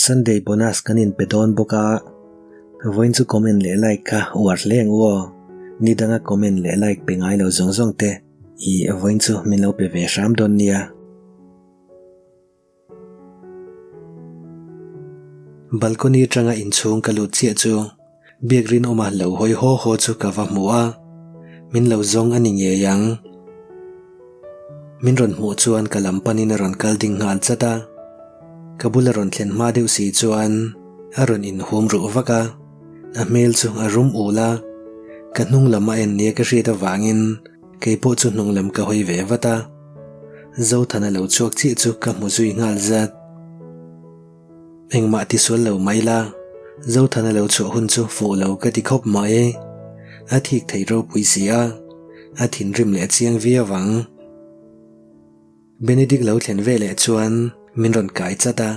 Sunday bonus kan in pe dawn bawk a, vawiin chu comment leh like kha uar hle ang u aw. Ni danga comment leh like pe ngai lo zawng zawng te i vawiin chu min lo pe ve hram dawn nia. Balcony atanga inchhung ka lut chiah chu biak rinawma lo hawi haw haw chu ka va hmu a, min lo zawng a ni ngei ang. Min rawn hmuh chuan ka lam panin a rawn kal ding nghal chat a, ka bula rawn thlen hma deuh si chuan a rawn inhum ruh vak a, a hmel chu a rum ul a, ka hnung lam a en nia ka hriat avangin kei pawh chu hnung lam ka hawi ve vat a. Zothana lo chhuak chiah chu ka hmu zui nghal zat. Engmah ti sual lo mai la, Zothana lo chhuah hun chu fuh lo ka ti khawp mai. A thik thei ropui si a, a thinrim leh chiang viau ang. Benedict lo thlen ve leh chuan min rawn kai chat a,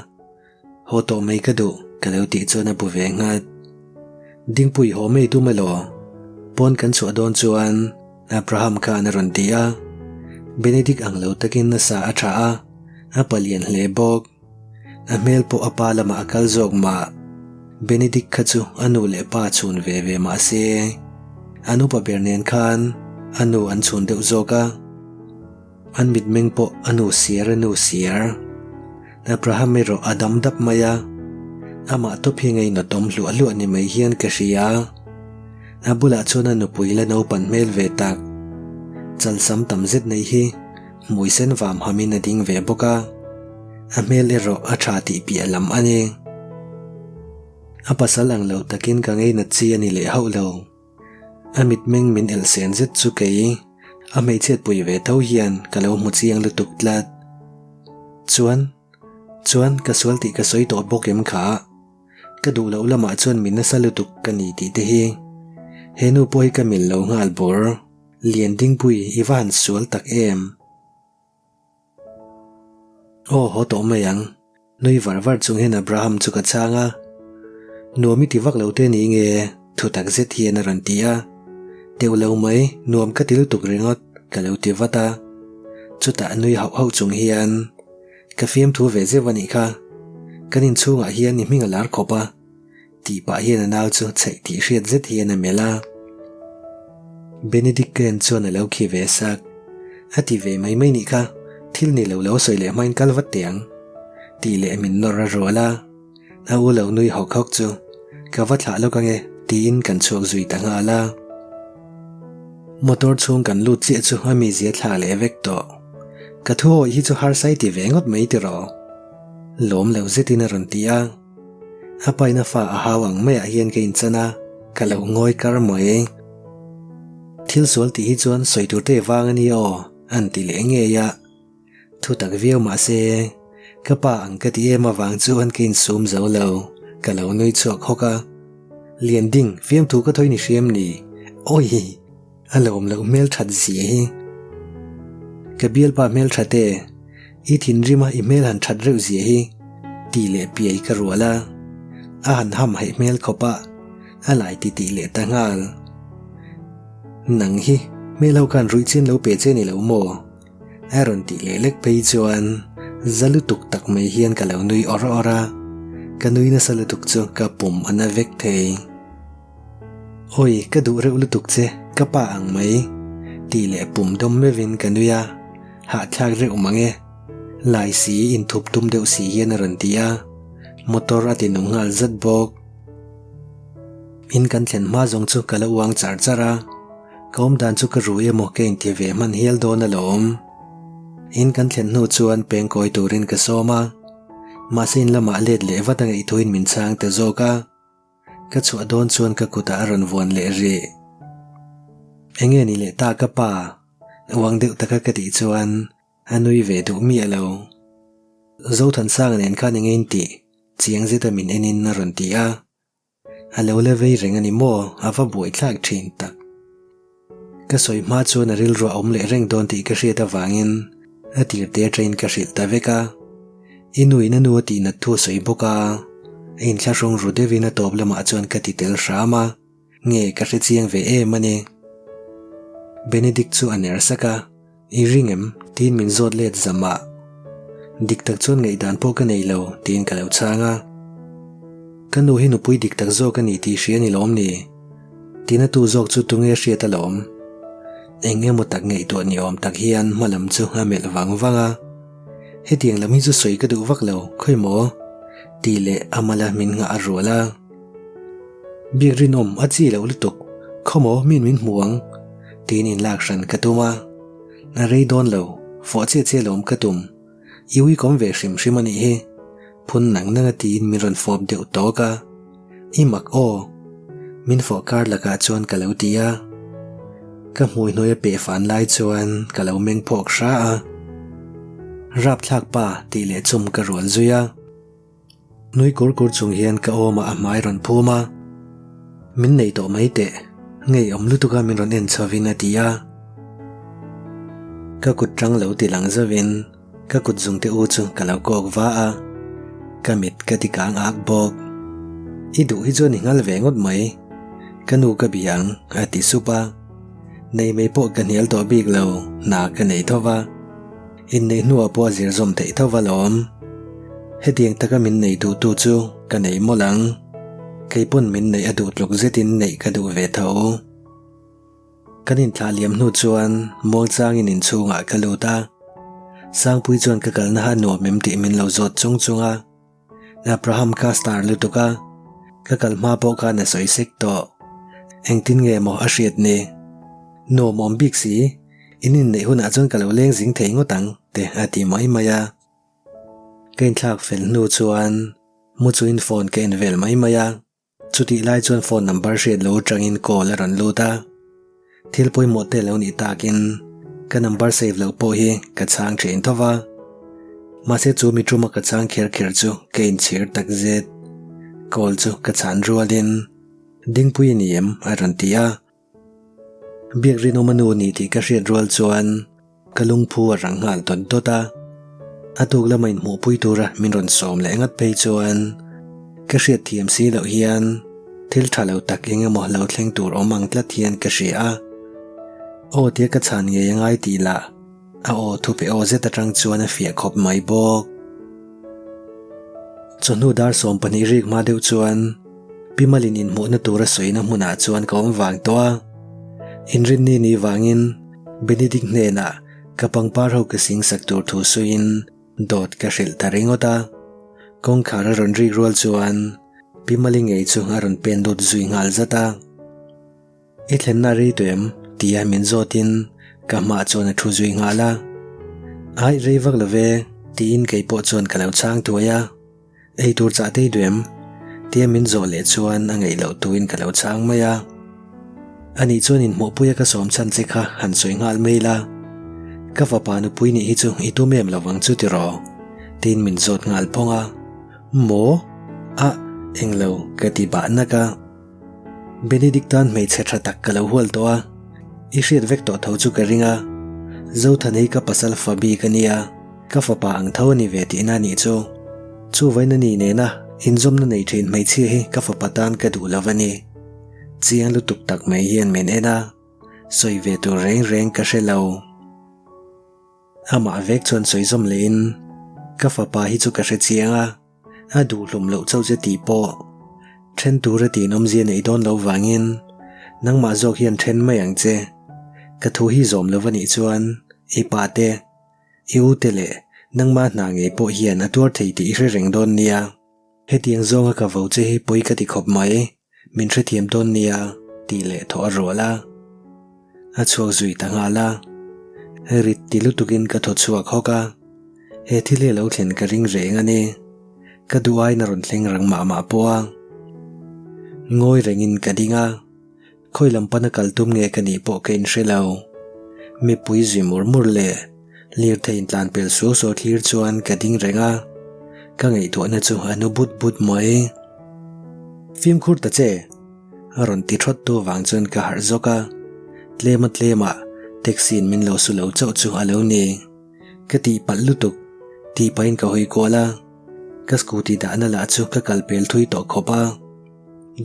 Haw tawh mai ka duh, ka lo tih chuan a bu ve nghat. Dingpui haw mai tum elaw? Pawn kan chhuah dawn chuan Abraham khan a rawn ti a. Benedict ang lo takin a sa a tha a, a palian hle bawk. A hmel pawh a pa lamah a kal zawk mah. Benedict kha chu a nu leh pa chhun ve ve mah se, an upa ber nen khan a nu an chhun deuh zawk a. An mitmeng pawh a nu siar a nu siar. Abraham erawh a dam dap mai a, amah tawp hi ngainawtawm hluah hluah ni mai hian ka hria. A bulah chuan a nupui la naupan hmel ve tak. Chalsam tam zet nei hi hmui sen vam hamin a ding ve bawk a, a hmel erawh a tha tih piah lam a ni. A pasal ang lo takin ka ngainat chi a ni leh hauh lo. A mitmeng min elh sen zet chu kei a hmeichhiat pui ve tho hian ka lo hmu chiang lutuk tlat. Chuan, chuan ka sual tih ka sawi tawh bawk em kha? Ka duh loh lamah chuan mi nasa lutuk ka ni tih te hi. He nu pawh hi ka mil lo nghal bawr. Liandingpui i va han sual tak em? Aw haw tawh mai ang. Nui var var chung hian Abraham chu ka chhang a. Nuam i ti vak lo te ni nge? Thu tak zet hian a rawn ti a. Teuh lo mai, nuam ka ti lutuk ringawt, ka lo ti vat a. Chutah nui hauh hauh chung hian, Ka fiamthu ve zeuh a nih kha. Kan inchhungah hian i hming a lar khawp a. Tih pah hian a nau chu chheih tih hriat zet hian a melh a. Benedict Ken chuan a lo khi ve sak. A ti ve mai mai nih kha, thil ni lo lo sawi leh hmain kal vat teh ang. Tih leh min nawr a rual a. A u lo nui hawk hawk chu, Ka va thlah lawk ange, tiin kan chhuak zui ta nghal a. Motor chhung kan lut chiah chu a mizia thla leh vek tawh. Ka thu awih hi chu harsa i ti ve ngawt mai tiraw? Lawm lo zetin a rawn ti a. A paina fa a hau ang maiah hian ka inchan a, ka lo ngawi kar mai. Thil sual tih hi chuan sawi tur te vang a ni aw, an ti leh ngei a. Thu tak viau mah se, ka pa ang ka ti em avang chuan ka insum zo lo, ka lo nui chhuak hawk a. Lianding, fiamthu ka thawi ni hriam ni? Awi! A lawm loh hmel that zia hi. Ka bialpa hmel that e, i thinrim a i hmel han that reuh zia hi, tih leh piai ka rual a. A han ham haih hmel khawp a, a lai ti tih leh ta nghal. Nang hi, hmel ho khan ruih chian lo pe che ni lo maw? A rawn tih leh lek phei chuan za lutuk tak mai hian ka lo nui awr awr a, ka nui nasa lutuk chu ka pum a na vek thei. Awi, ka duh reuh lutuk che, ka pa ang mai, tih leh pum dawm meuhin ka nui a, hahthlak reuh mang e. Lai si inthup tum deuh si hian a rawn ti a, motor a ti nung nghal zat bawk. In kan thlen hma zawng chu ka lo uang char char a, ka awm dan chu ka rui emaw ka inti ve hman hial dawn alawm. In kan thlen hnu chuan pengkawi turin ka sawm a, mahse in lamah let leh vat a ngaihtuahin min chhang ta zawk a. Ka chhuah dawn chuan ka kutah a rawn vuan leh rih. Enge ni leh ta ka pa? Uang deuh taka ka tih chuan a nui ve duh miah lo. Zothansanga nen khan enge in tih? Chiang zeta min enin a rawn ti a. A lo la vei reng a ni maw? A va buaithlak thin tak. Ka sawi hma chuan a rilru a awm leh reng dawn tih ka hriat avangin a tirte atangin ka hrilh ta vek a. I nuin a nu a tihnat thu a sawi bawk a, a inthlahrung ru deuhin a tawp lamah chuan ka ti tel hram a, nge ka hre chiang ve em a ni. Benedict chu a ner sak a, I ring em? tiin min zawt let zam a. Dik tak chuan ngaihdan pawh ka nei lo, tiin ka lo chhang a. Ka nu hi nupui dik tak zawk a ni tih hria ni lawm ni? Tina tu zawk chu tunge hriat alawm? Eng emaw tak ngaihtuah ni awm tak hian hma lam chu a melh vang vang a. Hetiang lam hi chu sawi ka duh vak lo, khawi maw? Tih leh a mala min nghah a rual a. Biak rinawm a chi loh lutuk, khaw maw min min hmu ang? Tiin inlak hran ka tum a. A rei dawn lo, fawh chiah chiah lawm ka tum. I uikawm ve hrim hrim a nih hi. Phun nang nang a tiin min rawn fawp deuh tawk a. I mak aw. Min fawh kar lakah chuan ka lo ti a. Ka hmui hnuai a peh fan lai chuan ka lo meng phawk hra a. Rapthlak pa tih leh chum ka rual zui a. Nui kur kur chung hian ka awmah a hmai rawn phum a. Min nei tawh mai teh, ngeiawm lutuk a min rawn en chhovin a ti a. Ka kut tang lo ti lang zauhin ka kut zungte u chu ka lo kawk va a, ka mit ka ti kang ak bawk. I duh hi chuan i nghal ve ngawt mai, ka nu ka bia ang a ti sup a. Nei mai pawh ka hnial tawh bik lo, hna ka nei tho va. Inneih hnuah pawh a zir zawm theih tho alawm. Hetiang taka min nei duhtu chu ka nei mawlh ang. Kei pawn min neih a duh tluk zetin neih ka duh ve tho. Kan inthlah liam hnu chuan muangchangin inchhungah ka lut a. Sangpui chuan ka kalna ha nuam em tih min lo zawt chung chung a. Abraham ka star lutuk a, ka kal hma pawh khan a sawi sek tawh. Engtin nge maw a hriat ni? Nuam awm bik si, in inneih hunah chuan ka lo leng zing thei ngawt ang te a ti mai mai a. Ka inthlak fel hnu chuan mu chuin phone ka en vel mai mai a. Chutih lai chuan phone number hriat lo atangin call a rawn lut a, thil pawimawh te lo nih takin ka number save loh pawh hi ka chhang thin tho va. Mahse chu mi tuma ka chhang kher kher chu ka inchhir tak zet. Call chu ka chhan rualin Dingpui a ni em? a rawn ti a. Biak rinawm a nu ni tih ka hriat rual chuan ka lungphu a rang nghal dawt dawt a. A tuk lama inhmuhpui tura min rawn sawm leh ngat phei chuan ka hriat thiam si loh hian thil tha lo tak eng emaw lo thleng tur awm ang tlat hian ka hria a. Aw tia ka chhan ngei a ngai tih lah A aw thupe aw zet atang chuan a fiah khawp mai bawk. Chawhnu dar 12 rik hma deuh chuan Pi Malin inhmuhna tura sawina hmunah chuan ka awm vang tawh a. Inrinni ni vangin Benedict hnenah ka pangpar ho ka sing sak tur thu suiin dawt ka hrilh ta ringawt a. Kawngkhar a rawn rik rual chuan Pi Mali ngei chu a rawn pen lut zui nghal zat a. I thlenna rei tawh em? tia min zawtin ka hmah chuan a thu zui nghal a. Aih rei vak lo ve, tiin kei pawh chuan ka lo chhang thuai a. Ei tur chah tei duh em? tia min zawh leh chuan a ngaih loh tuin ka lo chhang mai a. Anih chuan inhmuhpuia ka sawm chhan che kha han sawi nghal mai la. Ka fapa nupui nih hi chu i tum em lovang chu tiraw? tiin min zawt nghal phawng a. Maw? Ah, englo ka ti bah nak a. Benedict tan hmeichhe tha tak ka lo hual tawh a, i hriat vek tawh tho chu ka ring a. Zothan hi ka pasal fa bik a nia, ka fapa ang tho a ni ve tihna a nih chu. Chuvain a ni nena inzawmna nei thin hmeichhia hi ka fapa tan ka duh lo a ni. Chiang lutuk tak mai hian min en a, sawi ve tur reng reng ka hre lo. Amah vek chuan sawi zawm lehin, Ka fapa hi chu ka hre chiang a, a duh hlum loh chauh che tih pawh then tura tiin awmzia neih dawn loh vangin nangmah zawk hian then mai ang che. Ka thu hi zawm lo va nih chuan i pa te, i u te leh nangmah hna ngei pawh hian a tuar thei tih i hre reng dawn nia. Hetiang zawnga ka vo che hi pawi ka ti khawp mai, min hrethiam dawn nia tih leh thawh a rual a. A chhuak zui ta nghal a. Rit ti lutukin ka thaw chhuak hawk a. He thil hi a lo thlen ka ring reng a ni. Ka duh aiin a rawn thleng rang mah mah pawh a. Ngawi rengin ka ding a. Khawi lam pana kal tum nge ka nih pawh ka inhre lo. Mipui zui mur mur leh lirthei intlan pel suau suau thlir chuan ka ding reng a, ka ngaihtuahna chu a nu but but mai. Fimkhur ta che! A rawn ti thawt tu vang chuan ka harh zawk a, tlema tlemah taxi in min lo su lo chauh chu a lo ni. Ka tihpalh lutuk tih pahin ka hawi kual a, ka scooty dahna lah chu ka kal pel thui tawh khawp a.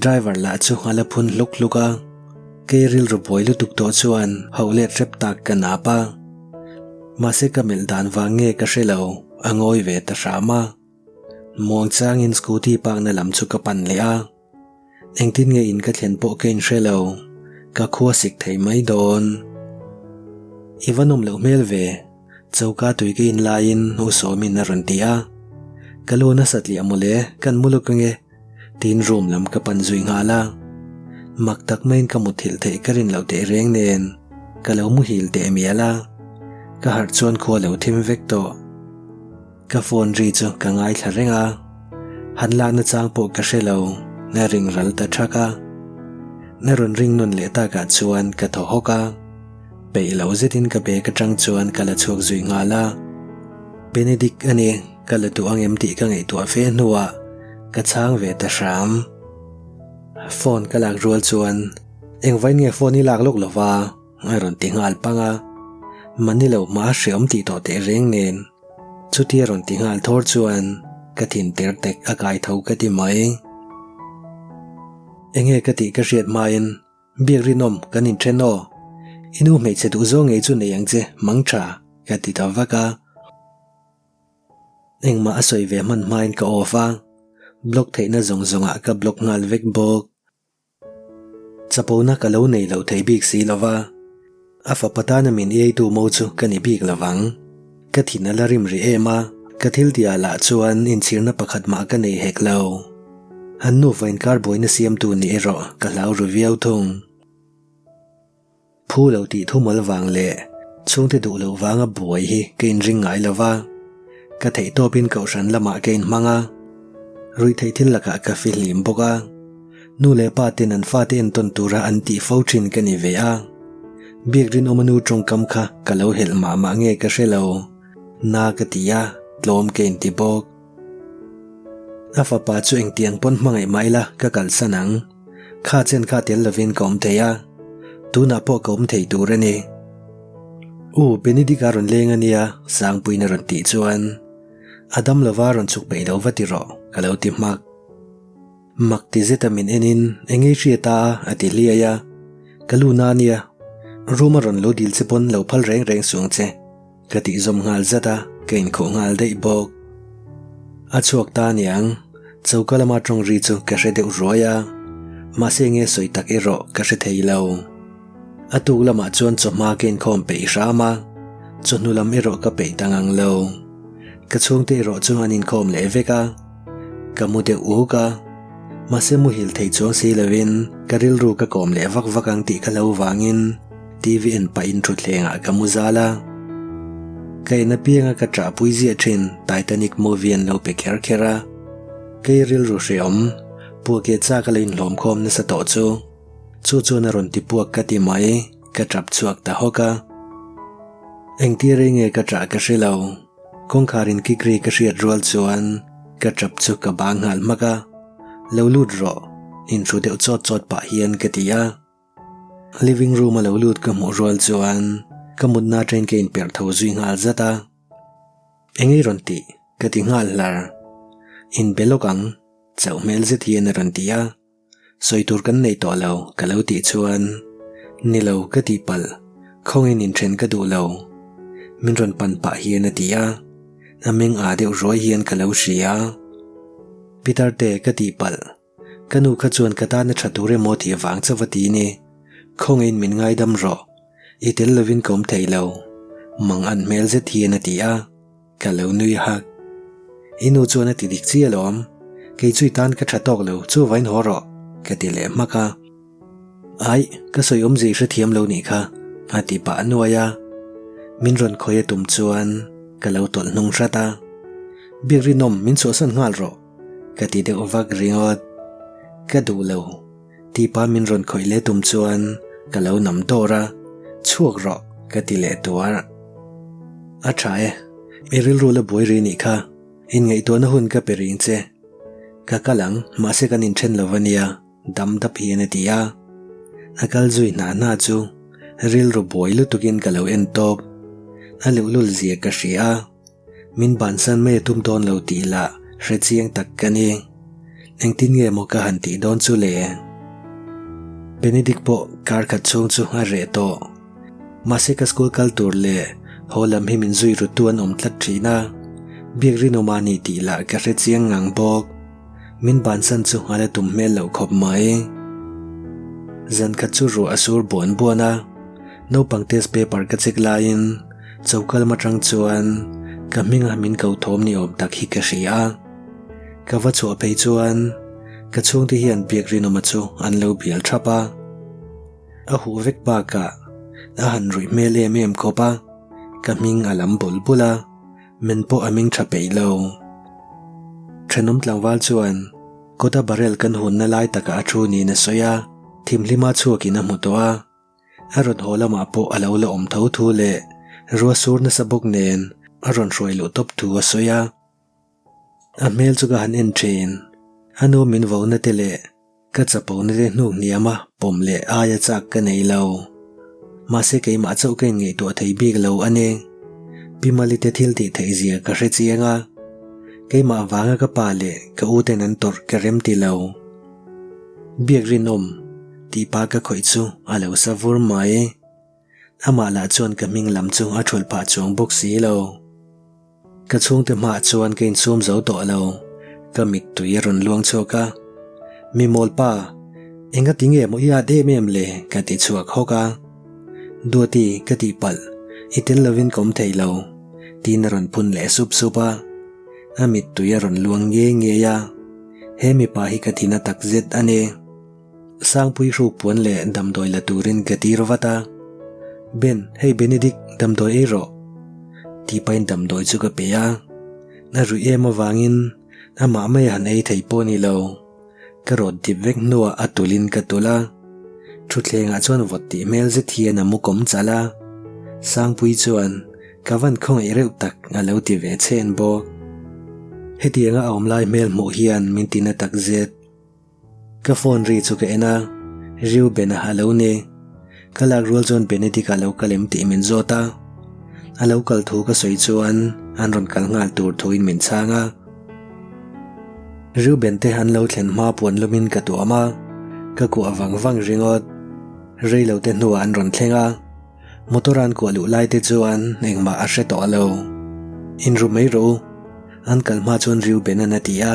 Driver lah chu a la phun hluk hluk a, kei rilru buai lutuk tawh chuan hauh let hrep tak ka nap a. Mahse ka melh dan vang nge ka hre lo, a ngawi ve ta hram a. Muangchangin scooty park na lam chu ka pan leh a. Engtin nge in ka thlen pawh ka inhre lo, ka khua sik thei mai dawn. I va nawm loh hmel ve, choka tui ka in laiin U Sawmin a rawn ti a. Ka lu nasa tliah mawle, kan mu lawk ange, tiin room lam ka pan zui nghal a. Mak tak maiin ka muthilh theih ka rin loh tehreng nen, ka lo muhil teh mial a. Ka harh chuan khua lo thim vek tawh. Ka phone ri chu ka ngaithla reng a, han lakna chang pawh ka hre lo, na ring ral ta thak a. Na rawn ring nawn leh takah chuan ka thaw hawk a, peih lo zetin ka bag atang chuan ka la chhuak zui nghal a. Benedict a ni, ka la duh ang em tih ka ngaihtuah fe hnuah ka chhang ve ta hram. Phone ka lak rual chuan engvain nge phone i lak lawk lova? A rawn ti nghal pang a, mahni lo hma hreawm tih tawh teh reng nen chutia rawn ti nghal thawr chuan ka thin ter tek a kai tho ka ti mai. Enge ka tih ka hriat hmain biak rinawm kan inthen aw, i nu hmeichhe duh zawng ngei chu nei ang che mang tha ka ti ta vak a. Engmah a sawi ve hman hmain ka off a, block theihna zawng zawngah ka block nghal vek bawk. Chapona ka lo nei lo thei bik si lo va, a fapa tana min iaitu mo chu ka ni bik lo vang. Ka thin a la rim rih em a, ka thil tihah lah chuan inchhirna pakhat mah ka nei hek lo. An nufa inkar buaina siamtu nih erawh ka hlau ru viau thung. Phu lo tih thumal vang leh chhungte duh loh vanga buai hi ka inring ngai lo va, ka theihtawpin kohhran lamah ka inhmang a, ruihtheih thil lakah ka fihlim bawk a, nu leh pa ten an fate entawn tura an tih fo thin ka ni ve a, biak rinawma nu tawngkam kha ka lo helh mah mah nge ka hre lo, na ka ti a, tlawm ka inti bawk. A fapa chu engtiang pawn hmangaih mah ila ka kalsan ang. Kha chen kha tel lovin ka awm thei a, tunah pawh ka awm thei tur a ni. U Benedict a rawn leng a nia, Sangpuiin a rawn tih chuan a dam lova rawn chhuk peih lo va ti rawh ka lo ti hmak. Mak ti zeta min enin eng ei hria ta a a ti hliai a, ka lu na nia, room a rawn lo dil che pawn lo phal reng reng suang che. Ka tih zawm nghal zat a, ka inkhuh nghal daih bawk. A chhuak ta aniang, choka lama tawng ri chu ka hre deuh ruai a, mahse nge sawi tak erawh ka hre thei lo. A tuk lamah chuan chawhma ka inkhawm peih hram a, chawhnu lam erawh ka peih ta ngang lo. Ka chhungte erawh chu an inkhawm leh vek a, ka mu deuh uk a, mahse muhil thei chuang si lovin ka rilru ka kawm leh vak vak ang tih ka lo vangin, TV en pahin thutthlengah ka mu zal a. Ka en apianga ka ṭahpui ziah ṭhin Titanic movie an lo pe kher kher a. Kei rilru hreawm, puakeh chak a la inhlawm khawm nasa tawh chu. Chu chuan a rawn ti puak ka ti mai, ka ṭap chhuak ta hawk a. Engtir rei nge ka ṭah ka hre lo. Kawngkhar in kik ri ka hriat rual chuan ka ṭap chu ka bang nghal hmak a. Lo lut rawh, inhru deuh chawt chawt pah hian ka ti a. Living room a lo lut ka hmuh rual chuan ka mutna atangin ka inperh tho zui nghal zat a. Eng ei rawn tih? ka ti nghal hlar. Inbe lawk ang, chauh hmel zet hian a rawn ti a. Sawi tur kan nei tawh lo ka lo tih chuan, Ni lo ka tih palh, khawngin inthen ka duh lo. Min rawn pan pah hian a ti a. A meng â deuh ruai hian ka lo hria. Pitar te ka tih palh. Ka nu kha chuan ka tana tha tur emaw tih vang chauh a ti ni. Khawngaihin min ngaidam rawh. I tel lovin ka awm thei lo. Mang an hmel zet hian a ti a. Ka lo nui hak. I nu chuan a ti dik chiah alawm. Kei chu i tan ka tha tawk lo, chuvain haw rawh, ka ti leh hmak a. Aih, ka sawi awmzia i hrethiam lo nih kha, a ti pah nuai a. Min rawn khawi a tum chuan ka lo tawlh hnung hrat a. Biak rinawm min chhuahsan nghal rawh. Ka ti deuh vak ringawt. Ka duh lo. Tipa min rawn khawih leh tum chuan ka lo nam dawr a, chhuak rawh ka ti leh tuar. A tha e, i rilru la buai ri nih kha, inngaihtuahna hun ka pe ring che. Ka kal ang, mahse kan inthen lo ania, dam dap hian a ti a. A kal zui hna hna chu rilru buai lutukin ka lo en tawp. A luhlul zia ka hria a. Min bansan mai a tum dawn lo tih lah hre chiang tak ka ni. Engtin nge maw ka han tih dawn chu le? Benedict pawh kar khat chhung chu a reh tawh. Mahse ka school kal tur leh haw lam hi min zui rutu an awm tlat thin a. Biakrinawma a ni tih lah ka hre chiang ngang bawk. Min bansan chu a la tum hmel loh khawp mai. Zan khat chu ruah a sur buan buan a, naupang test paper ka check laiin choka lam atang chuan ka hminga min ko thawm ni awm tak hi ka hria a. Ka va chhuah phei chuan ka chhungte hian Biakrinawma chu an lo bial thap a. A huh vek bakah a han ruih hmel em em khawp a, ka hming a lam bul bul a. Men pawh a ming tha peih lo. Thenawm tlangval chuan kawta barrel kan hunna lai takah a thu niin a sawi a, thimhlima chhuakin a hmu tawh a. A rawn haw lamah pawh a lo la awm tho thu leh rua sur nasa bawk nen a rawn hruai luh tawp thu a sawi a. A hmel chu ka han en thin, a nu min vona te leh Ka chapona te hnuk hniama pawm leh aia chak ka nei lo. Mahse keimah chauh ka inngaihtuah thei bik lo a ni. Pi Mali te thil tih theih zia ka hre chiang a. Keimah vanga ka pa leh ka u ten an tawrh ka rem ti lo. Biak rinawm tih pa ka khawih chu a lo sa vur mai. Amah lah chuan ka hming lam chu a thulh phah chuang bawk si lo. Ka chhungte hmaah chuan ka insum zo tawh lo, ka mittui a rawn luang chhuak a. Mi mawlpa, enga ti nge maw i at em em le? ka ti chhuak hawk a. Duati, ka tihpalh, i tel lovin ka awm thei lo, tiin a rawn phun leh sup sup a. A mittui a rawn luang ngei ngei a, he mipa hi ka tina takzet a ni. Sangpui hruk puan leh damdawi la turin ka tir vat a, Ben, hei Benedict, damdawi ei rawh. Tih pahin damdawi chu ka pe a, a ruih em avangin amah mai a han ei thei pawh a ni lo. Ka rawt dip vek hnuah a tulin ka tulh a, thutthlengah chuan vawt tih hmel zet hian a mu kawm chalh a, Sangpui chuan ka van khawngaih reuh tak a lo ti ve chhen bawk. Hetianga a awm lai hmel hmuh hian min tina takzet. Ka phone ri chu ka en a, Reuben-a a lo ni. Ka lak rual chuan Benedict-a lo kal em tih min zawt a. A lo kal thu ka sawi chuan an rawn kal nghal tur thuin min chhang a. Reuben te an lo thlen hma puan lumin ka tuam a, ka kuah vang vang ringawt. Reilo te hnuah an rawn thleng a, motor an kuah luh lai te chuan engmah a hre tawh lo. Inru mai rawh u, an kal hma chuan Reuben-a'n a ti a.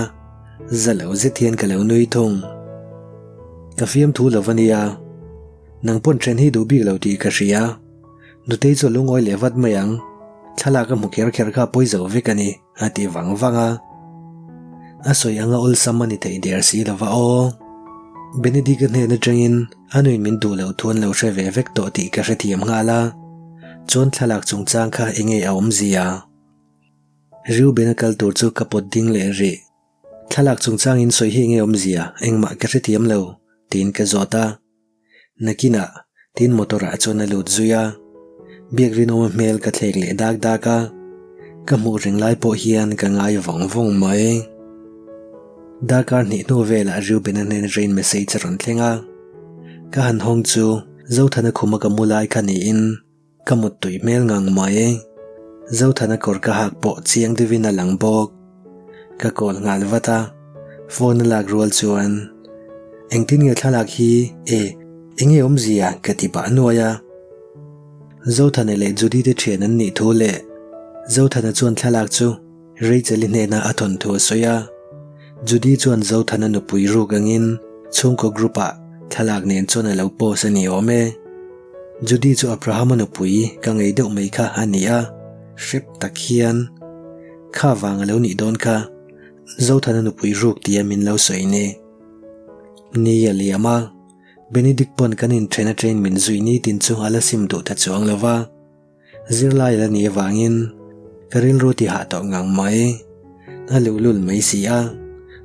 Za lo zet hian ka lo nui thung. Ka fiamthu lo va nia. Nang pawn then hi duh bik lo tih ka hria. Nutei chu a lungawi leh vat mai ang. Thlalak a hmu kher kher kha pawi zo vek a ni, a ti vang vang a. A sawi anga awlsam a ni theih der si lo va aw. Benedict-a hnen atangin a nuin min duh loh thu an lo hre ve vek tawh tih ka hrethiam nghal a. Chuan thlalak chungchang kha enge a awmzia? Reuben-a kal tur chu ka pawt ding leh rih. Thlalak chungchang in sawi hi enge awmzia, engmah ka hrethiam lo, tiin ka zawt a. Nakinah, tiin motor-ah chuan a lut zui a. Biak rinawma hmel ka thlek leh dak dak a. Ka hmuh reng lai pawh hian ka ngai vawng vawng mai. Darkar hnih hnu velah Reuben-a hnen rain message a rawn thleng a. Ka han hawng chu Zothana khuma ka mu lai kha niin, Ka muttui hmel ngang mai. Zothana kawr ka hak pawh chiang deuhin a lang bawk. Ka call nghal vat a, phone a lak rual chuan, Engtin nge thlalak hi e, enge awmzia ka ti pah nuai a. Zothana leh Judy te thian an nih thu leh Zothana chuan thlalak chu Rachel-i hnena a thawn thu a sawi a. Judy chuan Zothana nupui ruk angin chhungkaw group-ah thlalak nen chuan a lo post a ni awm e. Judy chu Abraham-a nupui ka ngei deuh mai kha a ni a, hrep tak hian kha vang a lo nih dawn kha Zothana nupui ruk tia min lo sawi ni. Ni a liam a, Benedict pawn kan inthen atangin min zui nitin chu a la sim duh ta chuang lo va. Zirlai la nih avangin ka rilru ti hah tawh ngang mai. A luhlul mai si a,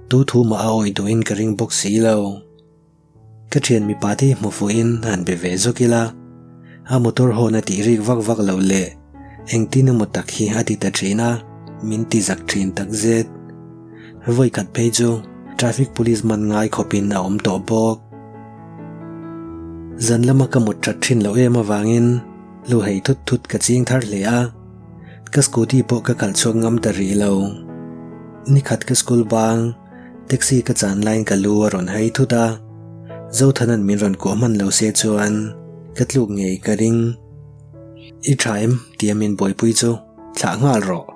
tu thu mah a awih duhin ka ring bawk si lo. Ka thian mipa te hi hmu fuhin han be ve zawk ila, a motor hawn a tih rik vak vak lo leh engtin emaw tak hi a ti ta thin a, min ti zak thin takzet. Vawikhat phei chu traffic police man ngai khawpin a awm tawh bawk. Zan lama ka mut that thin loh em avangin Lu hei thut thut ka ching thar hle a, ka scooty pawh ka khalh chhuak ngam ta rih lo. Nikhat ka school bang, taxi ka chan laiin ka lu a rawn hai thut a, Zothanan min rawn kuah hman lo se chuan ka tluk ngei ka ring. I tha em? tia min buaipui chu thlah nghal rawh.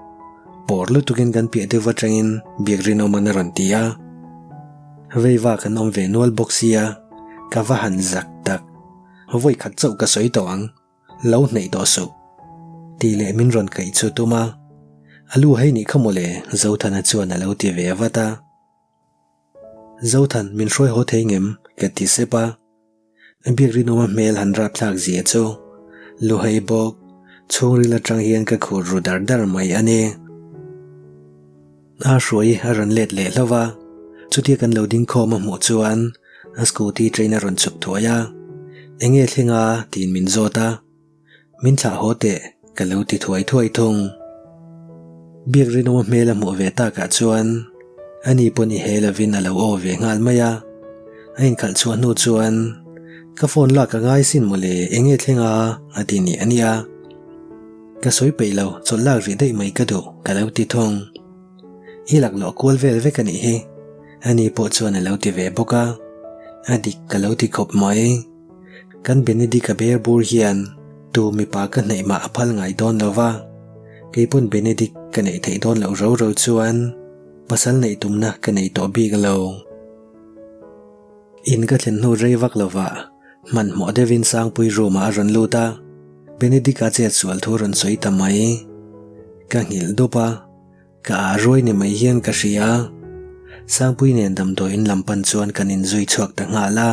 Pawr lutukin kan piah deuh atangin Biakrinawman a rawn ti a. Veiva kan awm ve nual bawk sia, ka va han zak tak. Vawi khat chauh ka sawi tawh ang, lo hneih tawh suh. Tih leh min rawn kaih chu tum a. A lu hei nih kha mawle, Zothana chuan a lo ti ve vat a. Zothan, min hruai haw thei ngem? ka ti sep a. Biakrinawma hmel han rapthlak zia chu luhei bawk chhungril atang hian ka khur ru dar dar mai a ni. A hruai a rawn let leh hlauh a, chutia kan lo ding khawm a hmuh chuan a scooty train a rawn chhuk thuai a, Enge thleng a? tiin min zawt a. Min thlah haw teh, ka lo ti thuai thuai thung. Biakrinawma hmel a hmuh ve takah chuan ani pawn i he lovin a lo aw ve nghal mai a. A inkhalh chhuah hnu chuan ka phone lak a ngai sin mawle, enge thleng a? a ti nih a nia. Ka sawi peih lo, chawlh lak rih daih mai ka duh, ka lo ti thung. I laklawh kual vel vek a nih hi, ani pawh chuan a lo ti ve bawk a. A dik ka lo ti khawp mai. Kan Benedict-a ber bur hian tu mipa ka hnaih mah a phal ngai dawn lo va, kei pawn Benedict ka neih theih dawn loh ro ro chuan pasal neih tumna ka nei tawh bik lo. In ka thlen hnu rei vak lovah hmanhmawh deuhin Sangpui room-ah a rawn lut a, Benedict-a chet sual thu rawn sawi ta mai. Ka nghilh dup a. Ka ah ruai ni mai hian ka hria. Sangpui nen damdawiin lam pan chuan kan inzui chhuak ta nghal a.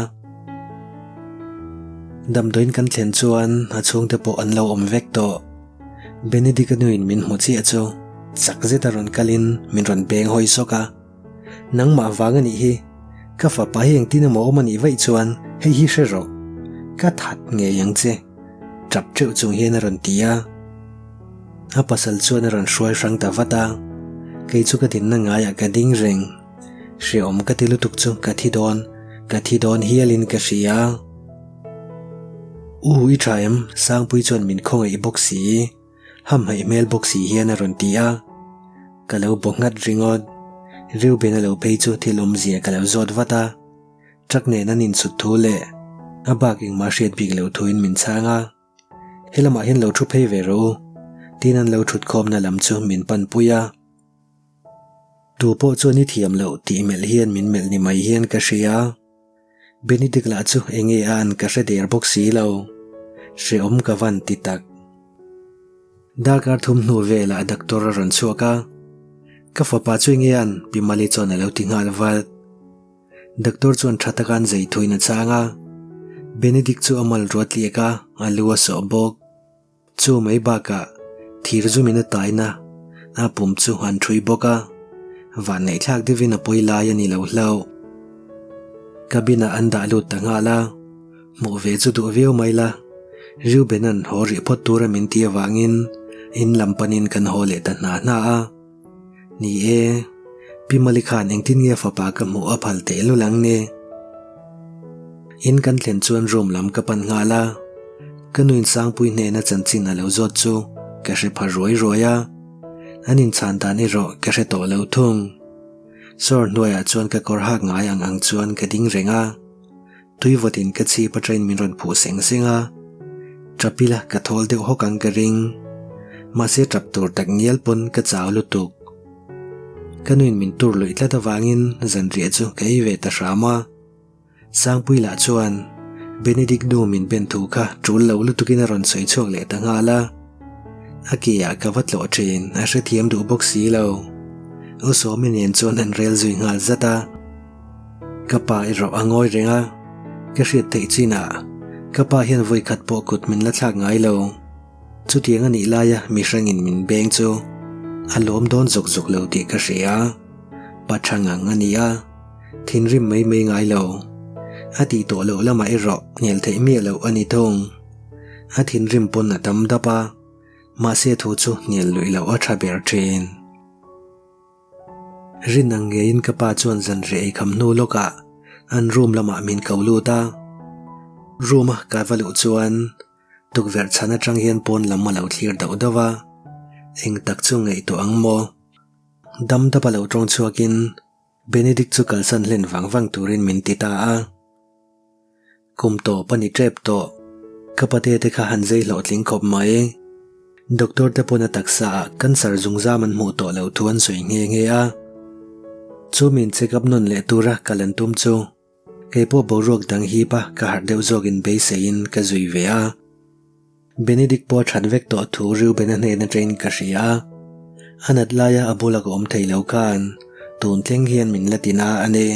Damdawiin kan thlen chuan a chhungte pawh an lo awm vek tawh. Benedict-a nuin min hmu chiah chu chak zeta rawn kalin min rawn beng hawi sawk a. Nangmah vang a nih hi, ka fapa hi engtin emaw awm a nih vaih chuan hei hi hre rawh. Ka that ngei ang che, tap teuh chung hian a rawn ti a. A pasal chuan a rawn hruai hrang ta vat a, kei chu ka dinna ngaiah ka ding reng. Hreawm ka ti lutuk chu ka thi dawn, ka thi dawn hialin ka hria. U i tha em? Sangpui chuan min khawngaih bawk si, hamhaih hmel bawk si hian a rawn ti a. Ka lo baw nghat ringawt. Reuben a lo phei chu thil awmzia ka lo zawt vat a. Truck nen an insut thu leh a bak engmah hriat bik loh thuin min chhang a. He lamah hian lo thu phei ve rawh u, tiin an lo thut khawmna lam chu min panpui a. Tu pawh chuan i thiam loh tih melh hian min melh ni mai hian ka hria. Benedict lah chu enge a an ka hre der bawk si lo. Hreawm ka van ti tak. Darkar thum hnu velah doctor a rawn chhuak a. Ka fapa chu enge an Pi Mali chuan a lo ti nghal vat. Doctor chuan tha taka an zei thuin a chang a, Benedict chu a mal ruat tliak a, a lu a sawh bawk. Chu mai bakah thir zumin a taina a pum chu an thui bawk a, vanneihthlak deuhin a pawi lai a ni lo hlauh. Cabin ah an dah lut ta nghal a, hmuh ve chu duh viau mai la, Reuben-a'n haw rih phawt tura min ti avangin in lam panin kan haw leh ta hna hna a. Ni e, Pi Mali khan engtin nge fapa ka hmuh a phal teh lul ang ni? In kan thlen chuan room lam ka pan nghal a, ka nuin Sangpui hnena chanchin a lo zawt chu ka hre pha ruai ruai a, an inchhan dan erawh ka hre tawh lo thung. Sawr hnuaiah chuan ka kawr hak ngai ang ang chuan ka ding reng a. Tui vawtin ka chhip atangin min rawn phuh seng seng a, tap ila ka thawl deuh hawk ang ka ring. Mahse tap tur tak ngial pawn ka chau lutuk. Ka nuin min tur luih tlat avangin zanriah chu ka ei ve ta hram a. Sangpui lah chuan Benedict nu min ben thu kha tul lo lutukin a rawn sawi chhuak leh ta nghal a. A ke ah ka va tlawh thin a hrethiam duh bawk si lo. U Sawmi nen chuan an rel zui nghal zat a. Ka pa erawh a ngawi reng a, ka hriat theih chinah ka pa hian vawi khat pawh kut min la thlak ngai lo. Chutiang a nih laia mihrangin min beng chu a lawm dawn zawk zawk lo tih ka hria. Pa tha ngang a ni a, thinrim mai mai ngai lo. A tih tawh loh lamah erawh hnial theih miah loh a ni thung. A thinrim pawn a tam dap a, mahse thu chu hnial luih loh a tha ber thin. Rin ang ngeiin ka pa chuan zanriah ei kham hnu lawkah an room lamah min ko lut a. Room a ka va luh chuan tukverh chhan atang hian pawn lam a lo thlir dauh dauh a, eng tak chu ngaihtuah ang maw? Dam dap a lo tawng chhuakin Benedict chu kalsan hlen vang vang turin min ti ta a. Kum tawp a ni tep tawh. Ka pate te kha han zei hlawhtling khawp mai. Doctor te pawn a taksa ah cancer zungzam an hmuh tawh loh thu an sawi nghe nghe a. Chu min check up nawn leh tura kal an tum chu kei pawh boruak dang hip a ka harh deuh zawkin beiseiin ka zui ve a. Benedict pawh a that vek tawh thu Reuben-a hnen atangin ka hria a. A nat laia a bula ka awm thei lo khan tun thleng hian min la ti na a ni.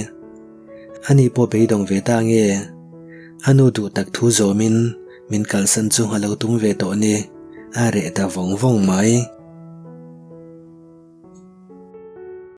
Ani pawh beidawng ve ta nge? A nu duh tak thu zawmin min kalsan chu a lo tum ve tawh ni, a reh ta vawng vawng mai.